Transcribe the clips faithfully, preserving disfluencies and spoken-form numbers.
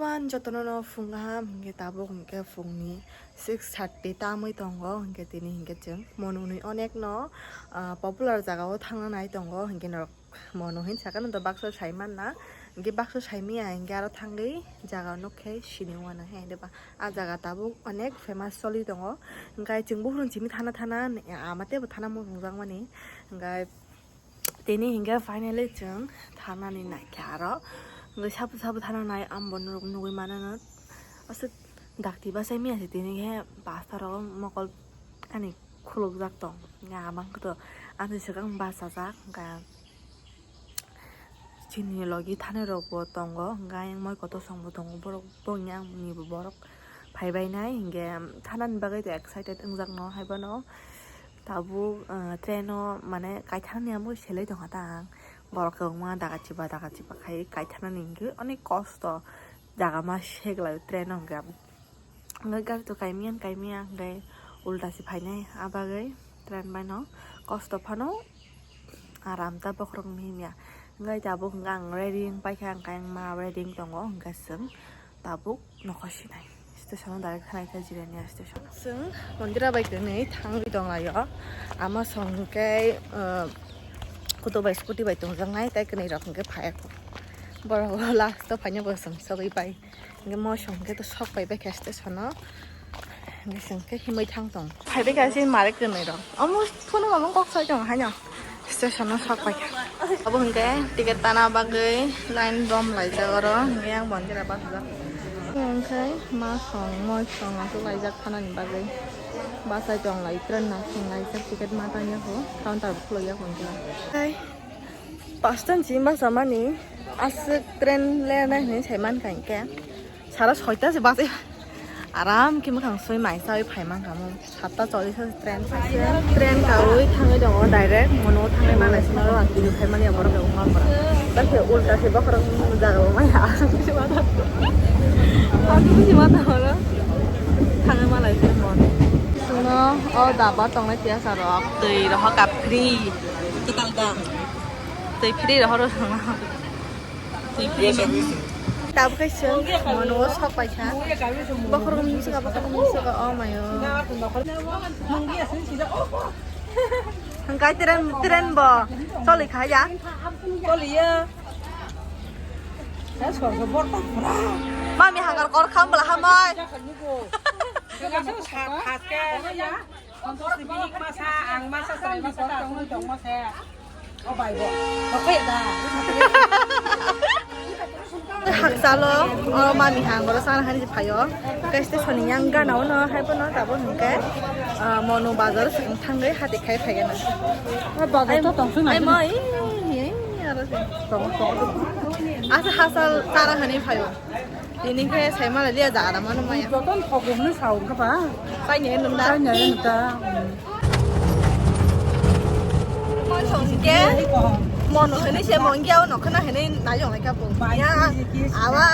Wan jotono no phung kaham, hinkhe tabuk hinkhe phungni six thirty tamwi tongo, hinkhe tini hinkhe chwng monuni onek no, ah, popular jaga o thangna nai tongo, hinkhe norok mono hin sakha no baksa sai manna, hinkhe baksa sai maya hinkhe aro thangwi jaga nuk khe sini wano he, deba a jaga tabuk onek famous choli tongo, hinkhe chwng buphuru simi thana thana ama teibo thana muchungjak mani, hinkhe tini hinkhe finally chwng thanani naikhe aro. Hinkhe sabu sabu thananai ambo norok nugwi mano no. Aswk dakti bachai maya se tini khe pastor o mokol ani khulukjak tong. Hinkhe abang khe to ani swkang bachajak hinkhe chini logi thanai rok bo tongo. Hinkhe ayang moi kotor song bo tongo borok bo hinkhe ang ni bo borok phaibai nai hinkhe thanani bagwi to excited wngjak no haibono. Tabuk, ah, train o mane kaithanani amo selai tongkha ta ang. Borok kwbangma daga chiba daga chiba khai kaithanani hinkhe onek kosto jaga ma seglai train o hinkhe. Hinkhe gari to kaimia kaimia hinkhe ulta se phainai a bagwi train bai no kosto phano aram ta bokhorok mihimya. Hinkhe tabuk hinkhe ang ready wng paikha, hinkhe ang ma ready wng tongo hinkhe chwng tabuk nokho sinai station o direct thanai khe Jirania station. Chwng mondira bai kwnwi thangwi tonglaio. Ama song khe, uh, kutuk bai scooty bai tongjaknai tei kwnwi rok hinkhe phaiya kho. Borok last o phaina bo chwng sogwi pai. Hinkhe mo song khe to sok pai bai khe station o. Hinkhe chwng khe himwi thang tong. Phai bai khe se mare kwnwi rok. Omo phone o mama kok sai tong haino. Station o sok paikha. Abo hinkhe ticket tana bagwi line rom laijak oro. Hinkhe yang bondira bachajak. Hinkhe ma song, moi song aswk laijak thanani bagwi. Bachai tong lai, train no song laijak, ticket ma tangya kho, counter bo khulukya kho hinkhe. Hai, pastan si ma samani aswk train le nai hinwi sai mankha hinkhe. Sara soita se bachai. Aram khe mwkhang sui mai chaui phai mankha mo. Satta chollish o train. Train kaui thangwi tongo direct. Mono thangwi manai sino ro ati phai mani borok rok wngma pora. Tar khe ulta se bokhorok jaga bo maya. Aswk bisi mata horo. Thangwi manai sino mon. Sino o daba tongnai tiya sa rok. Twi rohor ka free. Kwtal da. Twi free rohor. Twi free man. Tabuk khe chwng mono o sok paikha. Bokhorok mungsa, bokhorok mungsa, oh mayo. Hwnkhe train, train bo choli kha ya? Choliya. Mami hangar kor kham bwla hamai. Santosh ni bini masa, ang masa, chwrai masa, ta tongwi tong masa. O bai bo. Oke da. Hakchalo, o mami hang oro sana hani phaio. Khe station ni yang gana ono hai bono tabo hwnkhe, ah, Monu bazar thangwi hati khai phaigana. O bazar to tong sung ai mo, ai. Asa hasal tara hani phaio. Tini khe sai mala liya jara mano maya. Joton thogumni saung kha ba. Sai ne nung da. Sai ne nung da. Mo song ke. Mono hene se mongya o nokna hene na yong lai ka bo. Ya, awa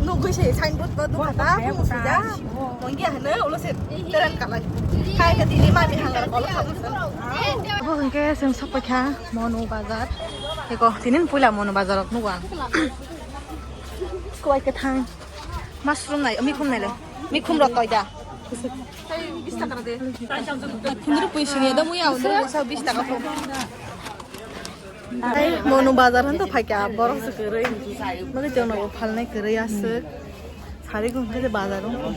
nugui se signboard bo dukha ta. Mo sida. Mongya hene ulo se teren kalai. Kai ka tini mami hangar kol khabu. Bo hwnkhe chwng sokpakha Monu bazar. Eko tini puila Monu bazar ok nugo ang. Kuwai kwthang. Mushroom nai, mikhum nai le. Mikhum rok koi da. Phundro pui sini da muya uno sa bis taka phung. Ai Monu bazar han to phaikha borok se kwrwi. Magi jono bo phalnai kwrwi aswk. Sari gung khe bazar ung.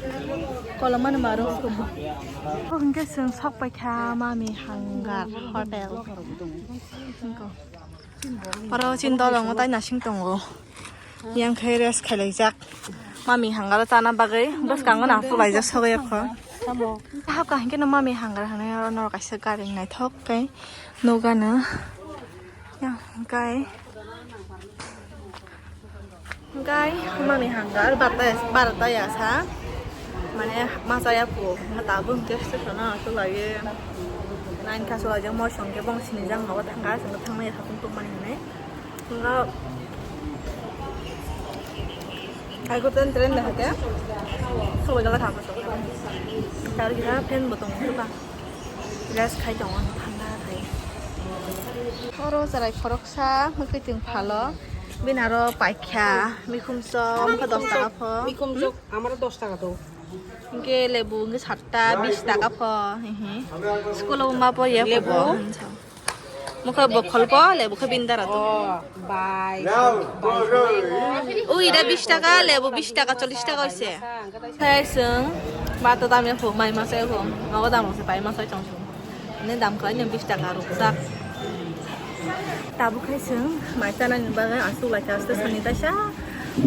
Kolomani maro. Hwnkhe chwng sok paikha mami hangar hotel. Oro chini dolongo tai nasing tongo. Yang khe rest khailaijak. Mami hangaro chana bagwi bwskango nang tulaijak sogwi ekho. Hapkha hinkhe no mami hangar hanai oro norok kaisa gari naithok khe nukgano. Yang kai. Kai mami hangar barta barta ya sa. Mane masa ya po. Mata bung ke se sana to lagi. Nine ka so aja mo song ke bong sini jang no thangka sing thangmani ya sapung tung mani hane. Nga ai ko ten tren da hake. So wala ka so. Tar gira pen botong tu ka. Rest khai tongo thanda khai. Oro chwrai khoroksa mwkhwtwng phalo Bini aro paikha, mikhum chok, wngkha dos taka pho. Mikhum chok, amaro dos taka to. Hingke lebu hingke satta, bis taka pho. Hihi. School o ma po ye pho lebu. Mokhe bokhol po, lebu khe bini dara to. Oh, bai. Ui, da bis taka, lebu bis taka, chollish taka hoise. Khe chwng bato dam ya pho, mai ma sai pho. Nogo dam rok se pai ma sai chong chong. Ani dam khlai ni bis taka rwkjak. Tabuk khai chwng mai chanani bagwi aswk lai kha station ni kaisa.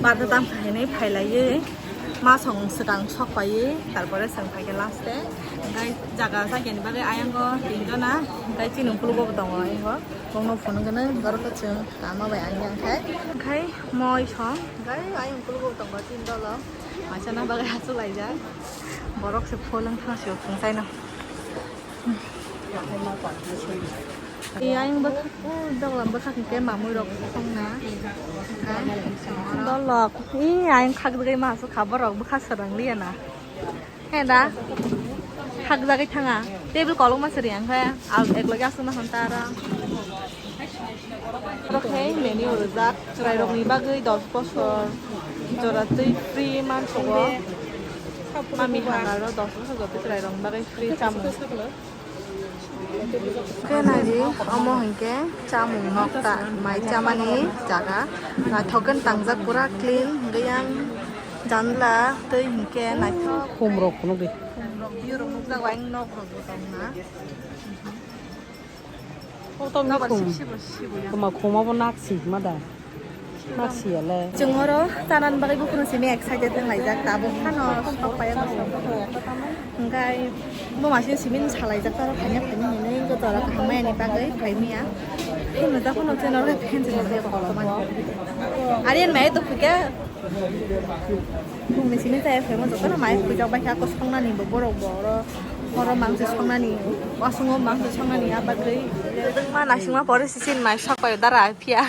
Bato tam khai hinwi phai laiwi masong swkang sok paiwi, tarpore chwng phai kha last e. Hingkhai jaga sakya ni bagwi ayang o tin jona, hingkhai chini ukulugo bo tongo ayang o. Bongno phunuk gwnwi borok khe chwng kama bai ang yang khai. Hingkhai moi song, hingkhai ayang ukulugo bo tongo tin dolo. Mai chana bagwi aswk laijak. Borok se phone wng thang se phung chai no. Iya, yang bwkhak, oh, doglam bwkhak hingke mamui rok songna. Dolok, iya, yang khak dwgwi ma aswk kha borok bwkha swrang liya na. He da, khak dagwi thanga. Table kolok ma swrwi ang khe, al ek loge aswk ma hanta ara. Oro khe menu rwjak, chwrairokni bagwi dos bosor jora twi free mansugo. Mami hamaro dos bosor joto chwrairokni bagwi free chamung. Khe naidi, omo hinkhe chamung nokta, mai chamani jaga. Naithok khe tangjak, pura clean, hwnkhe yang janla tei hinkhe naithok. Khumrok phunukdi. Khumrok, biyorok nukjak, bai nokrok bo tongna. Kotom ni khum. Toma khum abo naksi ma da. Naksi ya le. Chwng oro chanani bagwi buphuru simi excited wng laijak, tabuk phano sok paiya kosong. Hingkhai bo masi simi salaijak, oro phaina phaini hinwi joto oro kaham maya ni bagwi phaimaya. Phunujak phano chwng oro phensi nukjak kotorma. Aryan mai to phikhe. Bungni simi chaya phaima jotono mai khuijak bai kha, kosongnani bo borok bo oro, oro mangsi songnani, wasungo mangsi songnani, a bagwi. Ma naisingma pore sisin mai sok pai dara phiya.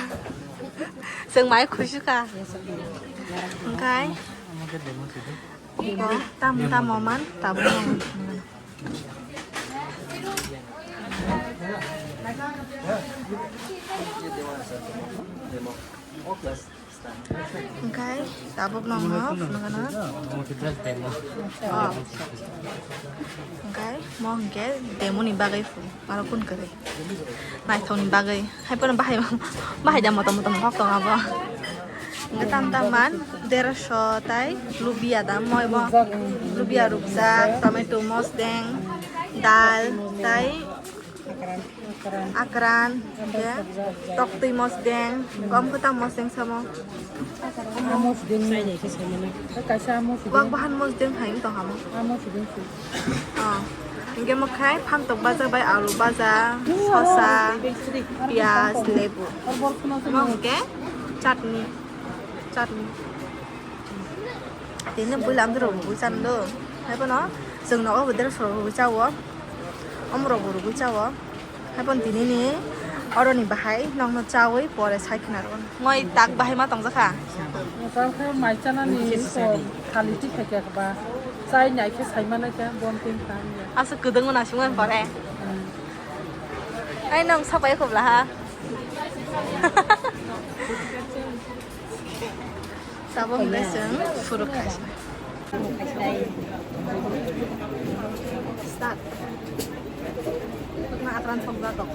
Chwng mai khuisu kha. Hingkhai tam tamo man tabuk. Hingkhai tabuk nokno phunukgwno. Oh. Hingkhai mo hingkhe demo ni bagwi phuru. Aro kun kwrwi. Naithokni bagwi. Haiphano bahai, bahai da motom motom kok tong abo. Hingkhe tam tam man dersho tai lubia da moi bo. Lubia rukjak, tomato, mosdeng, dal tai akran, hingkhe toktwi mosdeng, kom kwtal mosdeng samo. Amo siding nai nai khe sai mano. Kaisa amo siding. Wak bahan mosdeng hai wng tong hamo. Amo siding si. Oh. Hingkhe mo khai phantok baja bai alu baja, sosa, piyaj, lebu. Mo hingkhe chutney. Chutney. Tini builam dorok rugui chando. Haiphano chwng nogo bo dersho rugui chao. Omorok bo rugui chao. Haiphano tinini oroni bahai nokno chawi pore sai khna rwgwno. Moi tak bahai ma tongjakha. Chakhe mai chanani thali tikha khe ba. Chai nai khe sai manai khe bon tin kha. Aswk kwdwngma nasingma pore. Hmm. Ai nang sapai khobla ha. Tabuk hwnkhe chwng phuru khaisa. Start. Khwna atran sokjak rok.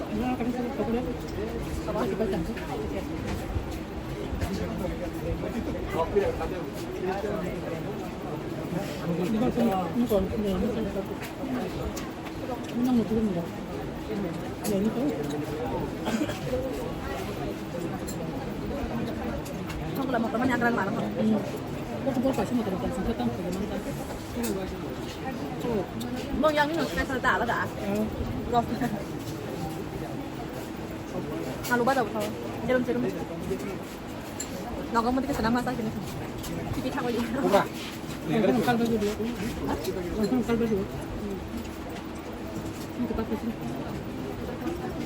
Bong yang ini special tak ada. Alu bata bata. Jerum jerum. Nogo mati ke sana masa kini. Pipi thago yo. Kalba yo. Kalba yo.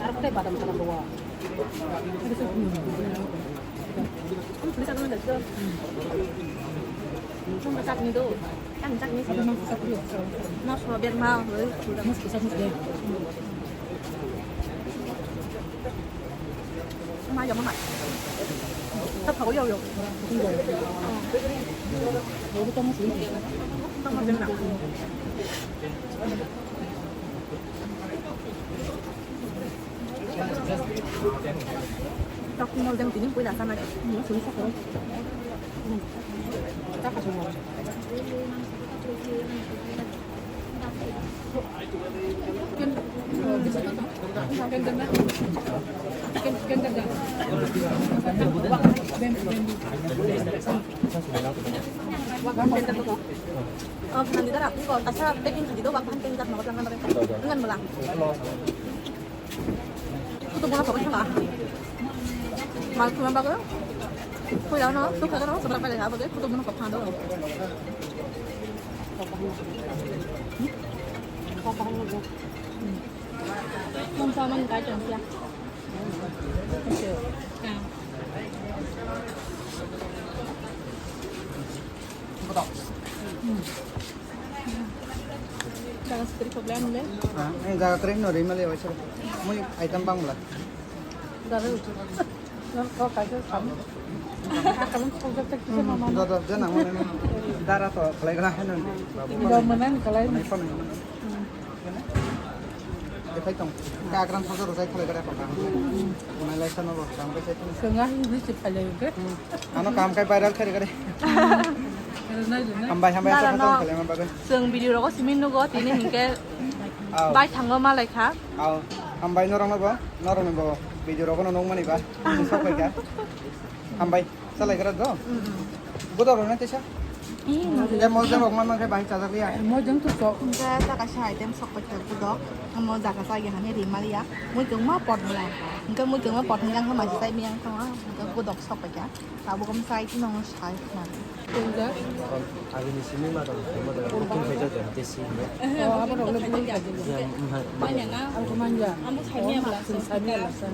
Arok tei badam kana bawa. Kamu tulis apa nggak tuh? Cuma kecap nih tuh. Kan kecap nih sih. Mau sobat mau, eh, udah. Mau kecap nih. Mama, mama. Tok mol deng tini puila sana. Oh, nanti dah aku kalau kasar packing tadi tuh waktu kan tingkat nomor pelanggan mereka. Dengan belang. Kutu bono kok thanga. Mal kuma bago. Koi ano, to kaga no sabra kale abo de kutu bono kok thanga do. Kung sa man kai tong sia. Jaga sutri problem le. Ah, eh, jaga kering no rimale waisa. Mui item bang bla. Jaga utu. Nang kok kaisa sam. Akalung kok jak tak kisa mama. Joto jana mane dara to khlai gra hanan. Dor manan khlai. Nai phone. Dekhai tong. Ka akran photo rojai khlai gra ko kam. Unai lai sano bo kam bai sai tong. Swnga hi bisi phalai ke. Ano kam kai viral khlai gra. Hambai, hambai, Dara asok no. Khlai ma bagwi. Sung video rogo simin nugo tini hingke. Aw. Bai thango malai kha. Aw. Hambai norok no bo. Norok no bo video rogo no nung mani ba. Sok pai kha. Hambai. Salai kara do? Mm, mm. Budak rok na tesa? Ih, nang. Ya, mol jang rok man man khai bahai chajak ya. Mol jang tu sok. Hingke ta kaisa item sok pai kha budak. Amo jaga sa ya hani ri mal ya. Mui keng ma pot mela. Hingke mui keng ma pot mela hama sai mi yang tong. Hingke budak sok pai kha. Tabuk am sai nong sai na. Keng ja? Agini simi ma dong, ma dong. Booking khai jajak, desi. Oh, abo rok le booking khai jajak. Ya, mm, ha, ma. Manya na? Ang ko manya. Amo sai mi abla. Sai mi abla sa.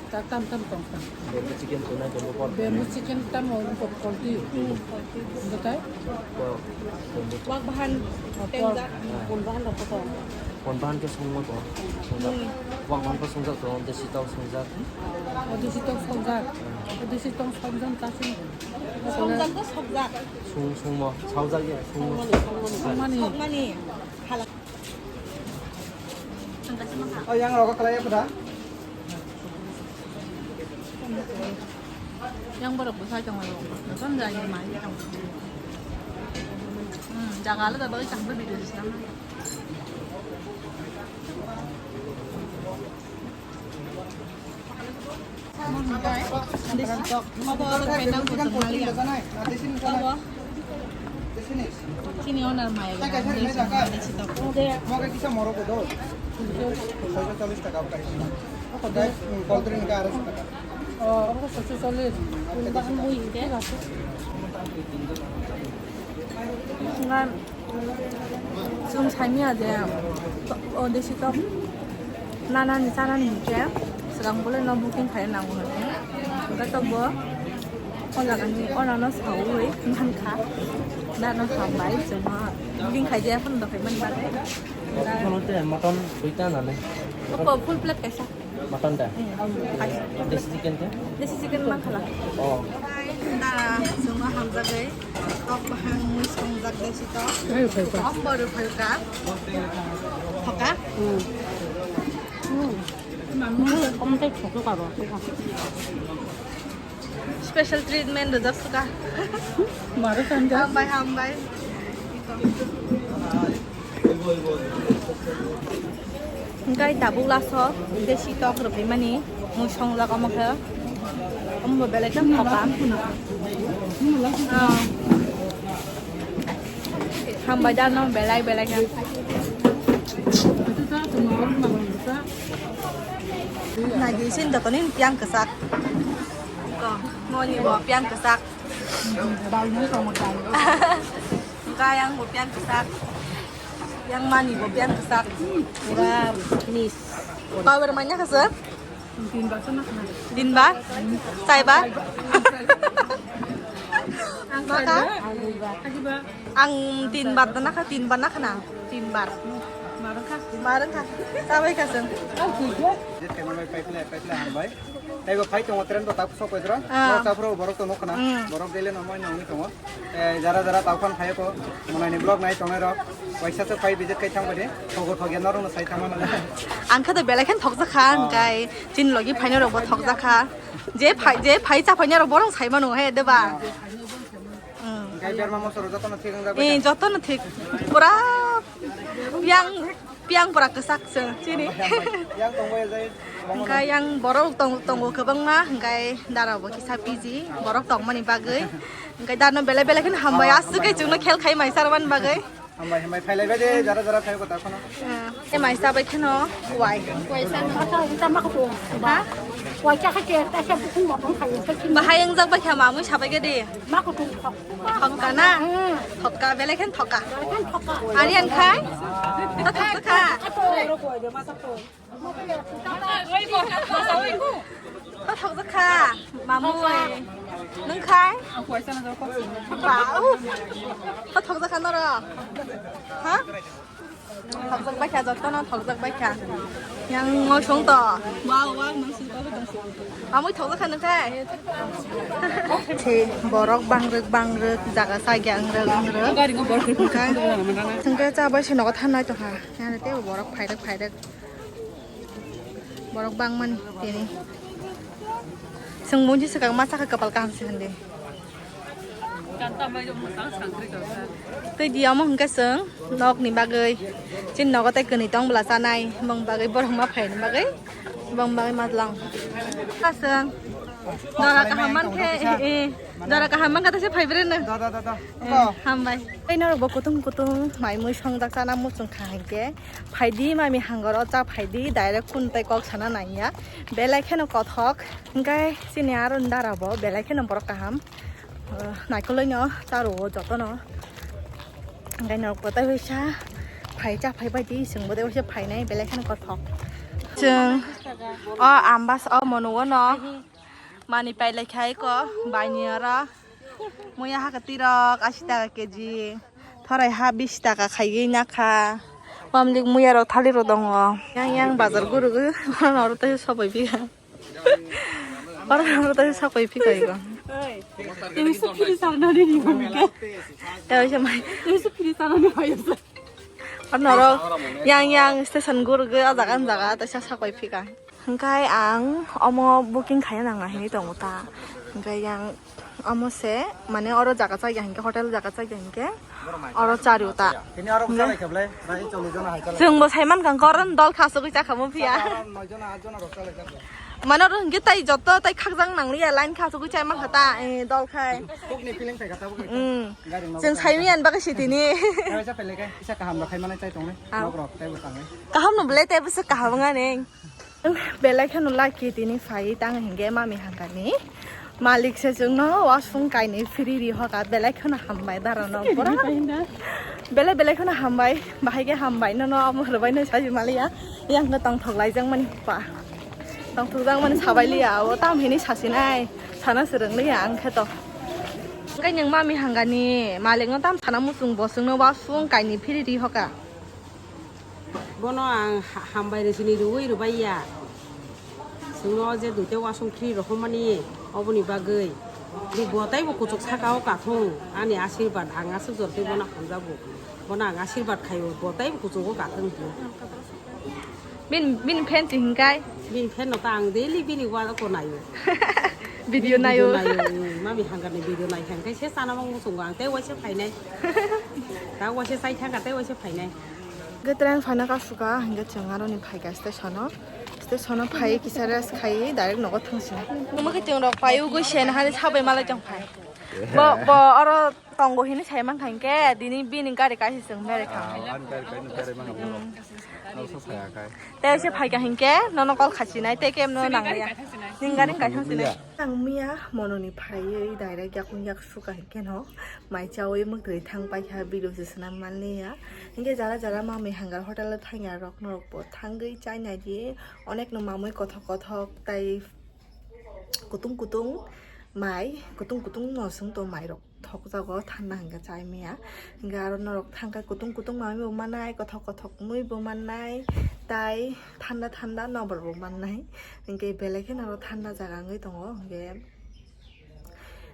Tam tam tong kha. Bamboo chicken tuna, bamboo pot. Bamboo chicken tamo, pot quality. Betai? Wak bahan, tengga. Pon bahan rok to. Pon bahan ke songmo to. Songjak. Hmm. Wak bahan ko songjak to, desi tok songjak. Oh, desi tok songjak. Hmm. Oh, desi tok songjak ta sing. Songjak to songjak. Song, songmo, saujak ya, songmo. Songmani, songmani. Songmani. Hala. Oh, yang rokok kelai apa dah? Yang borok bwsai tongo, bwsai jani mai tongo. Hmm, jaga alada bagwi chang video swnam. Sini owner mai. Cold drink ka arai taka. Oh, obo to sotso chollish. Chwng saimanya je, o desi tok nanani chanani hinkhe swkang bole no booking khai nango hinkhe, hwnkhe tok bo o jagani onano saui mankha, dano hambai chwngno booking khai jaya phano dokhai mani bagwi. Mutton duita nani. Oko full plate kaisa. Mutton da? Hmm, kaisa. Desi chicken te? Desi chicken man khala. Oh. Da, chwngno hamjagwi tok bahang mui songjak desi tok. Ai, phai, phai. Kom boru phalka. Thoka. Hmm. Hmm. Kom tei thoka karo. Special treatment rwjak suka. Maro kanjak. Hambai, hambai. Hingkai tabuk laso desi tok rwphaimani mui songjak omo khe. Omo belai khe khoka. Ah. Hambai da no belai belai khe. Nagi sin jotoni piang kwchak. Ko, moni bo piang kwchak. Kayang bo piang kwchak. Yang mani bo piang kwchak. Pura miss. Power manya kasa? Din ba? Chai ba? Maka? Ang tin bar na kha, tin bar na khana? Tin bar. Marang kha. Marang kha. Sabai kha sung. Jit khe manbai paiple, paiple hambai. Ego phai tongo train to tak sok pedro. Ah. Nok taphro borok to nokna. Mm. Borok dele no mai nangni tongo. Eh, jara jara tau khan phai ko. Monai ni vlog nai tongnai rok. Waisa se phai visit kai thang bani. Thogo thogia norok no sai thang mana. Ang kha to belai khen thokjak kha, ah, hingkai chin logi phaina rok bo thokjak kha. Je phai, je phai cha phaina rok borok sai mano he, de ba? Mm. Hingkai berma mosoro joto no thik wng jak bai. Eh, joto no thik. Pura piang, piang pura kwchak se chini. Yang tong bai jai. Hingkai yang borok tong, tongo kwbangma, hingkai dara bo kisa piji, borok tongmani bagwi. Hingkai dano belai belai khen hambai, aswk kai chwngno khel khai mai sarmani bagwi. Hambai, hambai, phailai bai de, jara, jara, phai kota kheno. Eh, e mai sabai kheno, wai. Wai sa na. Ata, ita ma ko. Ha? Wai cha kha che, ta sa bu ma pang khai, ta chi. Bahai yang jak bai kha mamui sabai ge de. Ma ko tu. Thokka na? Hmm. Thokka, belai khen thokka. Belai khen thokka. Arian khai? Ta thokka kha. Ato. Kha thokjak kha, mamui. Nung khai? Ba, uh. Kha thokjak kha noro? Ha? Thokjak bai kha, jotono thokjak bai kha. Yang ngosong to. Wow, wow, nang sing to, nang sing. Mamui thokjak kha nung khai? Si, borok bangrwk, bangrwk, jaga sa gyang rwk, rwk. Gari ngo borok rwk. Khai. Sengke cha bai se nogo thanai to kha. Yang te borok phairwk, phairwk. Borok bangmani tini. Chwng mungji swkang ma sakha kwpal kaham se hwnde. Tei di omo hwnkhe chwng nokni bagwi. Chini nogo tei kwnwi tong bwla chanai. Bong bagwi borok ma phaini bagwi. Bong bagwi ma lang. Aswng. Dora kaham mankhe, eh, eh. Dora kaham mankha tei se phaibreno. Da, da, da, da. Eh, hambai. Tei norokbo kutung kutung mai mui songjak chana muchung kha hinkhe. Phaidi mami hangaro cha phaidi direct kun tei kok sana nangya. Belai kheno kothok. Hinkhe chini aro dara bo belai kheno borok kaham. Eh, naikoloi no charo o jotono. Hinkhe norokbo tei waisa phai cha phai bai di chwngbo tei waisa phainai belai kheno kothok. Chwng o ambas o monugo no. Mani pailai khai ko, baini oro. Muya hakha tirok, ashi taka keji. Thorai ha bish taka khaiwi nakha. Wamlik muya rok thali rok dongo. Yang yang bazar gurugwi, oro tei sobai pika. Oro, oro tei sobai pika iko. Tei se phiri sarnani ni bhumika. Tei se mai. Tei se phiri sarnani bhai. Oro norok yang yang station gurugwi, o jaga, o jaga, tei sa sobai pika. Hingkai ang omo booking khaina nang hinwi tongo ta. Hingkai yang omo se, mane oro jaga chaya hingke, hotel jaga chaya hingke, oro chario ta. Tini oro bwsa lai khablai, bai choli jona hai chalai. Chwngbo saiman kang koron dol khasugwi chakhamu phiya. Oro noi jona, at jona rok chalai khablai. Mane oro hingke tai joto tai khakjang nangliya line khasugwi chai mankha ta, eh, dol khai. Kokni feeling phai kha tabuk. Mm. Gari no chwng sai miyan bagwi sitini. Kaisa pele kai, kisa kaham rok khai manai chai tongnai. Ah. Nok rok tei bwskango. Kaham no belai tei bwswk kaham wngani. Belai kheno lucky tini phai tang hinkhe mami hangkani. Malik se chwngno wasung kainwi phiri ri hoka belai kheno hambai darano pura. Belai belai kheno hambai, bahai khe hambai nono amo rwbai no saji maliya. Yang no tongthok laijak mani pa. Tongthok jak mani sabai liya, o tam hini sasinai. Sana swrwng liya ang khe to. Hingke nwng mami hangkani, malik no tam sana muchung bo chwngno wasung kainwi phiri ri hoka. Bono ang ha-, hambai ni sini rwui rwbai ya. Chwngno o je duita wasung free rohormani oboni bagwi. Bo taibo kuchuk saka o kathung ani asirwad ang aswk jor tei bono hamjago. Bono ang asirwad khaio bo taibo kuchuk o kathung hinwi. Bin, bin fan si hingkai? Bin fan no ta ang daily bini wa ko naio. Video naio. Video naio, mm, mami hangkar ni video nai hangkai se sana mang muchungo ang tei waisa phainai. Ta waisa chai thangka tei waisa phainai. Ge train phaina ka suka, hingke chwng aro ni phaika station o. Station o phai kisa rest khai direct nogo thangsinai. Omo khe chwng rok pai ugui sen hani sabai malai tong phai. Bo, bo oro tongo hini sai mankha hingke, dini bini gari kaisa chwng berai kha. Ah, ani gari kaino berai mano borok. Noksa phai akhai. Tei se phaika hingke, nono call khasinai, tei kemno nangya. Ning gari kaisa sinai. Ang miya mononi phaiwi direct yakung yak suka hingke no. Mai chawi mwktwi thang paikha video se swnam manliya. Hingke jara jara mami hangar hotel o thangya rok norok bo thangwi chai naidi. Onek no mamwi kothok kothok tai kutung kutung mai, kutung kutung no swng to mai rok. Thokjago thanda hingke chai maya. Hingke aro norok thangkhe kutung kutung manwi bo mannai, kothok kothok mui bo mannai, tai thanda thanda nokbar bo mannai. Hingke belai kheno aro thanda jaga wngwi tongo. Hingke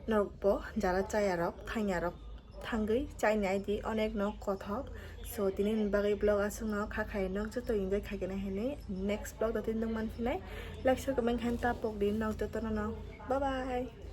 norok bo jara chaya rok, thangya rok thangwi chaini aidi onek no kothok. So tini ni bagwi vlog aswkno kha khai nok joto enjoy khaikena hinwi next vlog o tini nung manphinai. Like share comment khaina ta pokdi nok jotono no. Bye bye.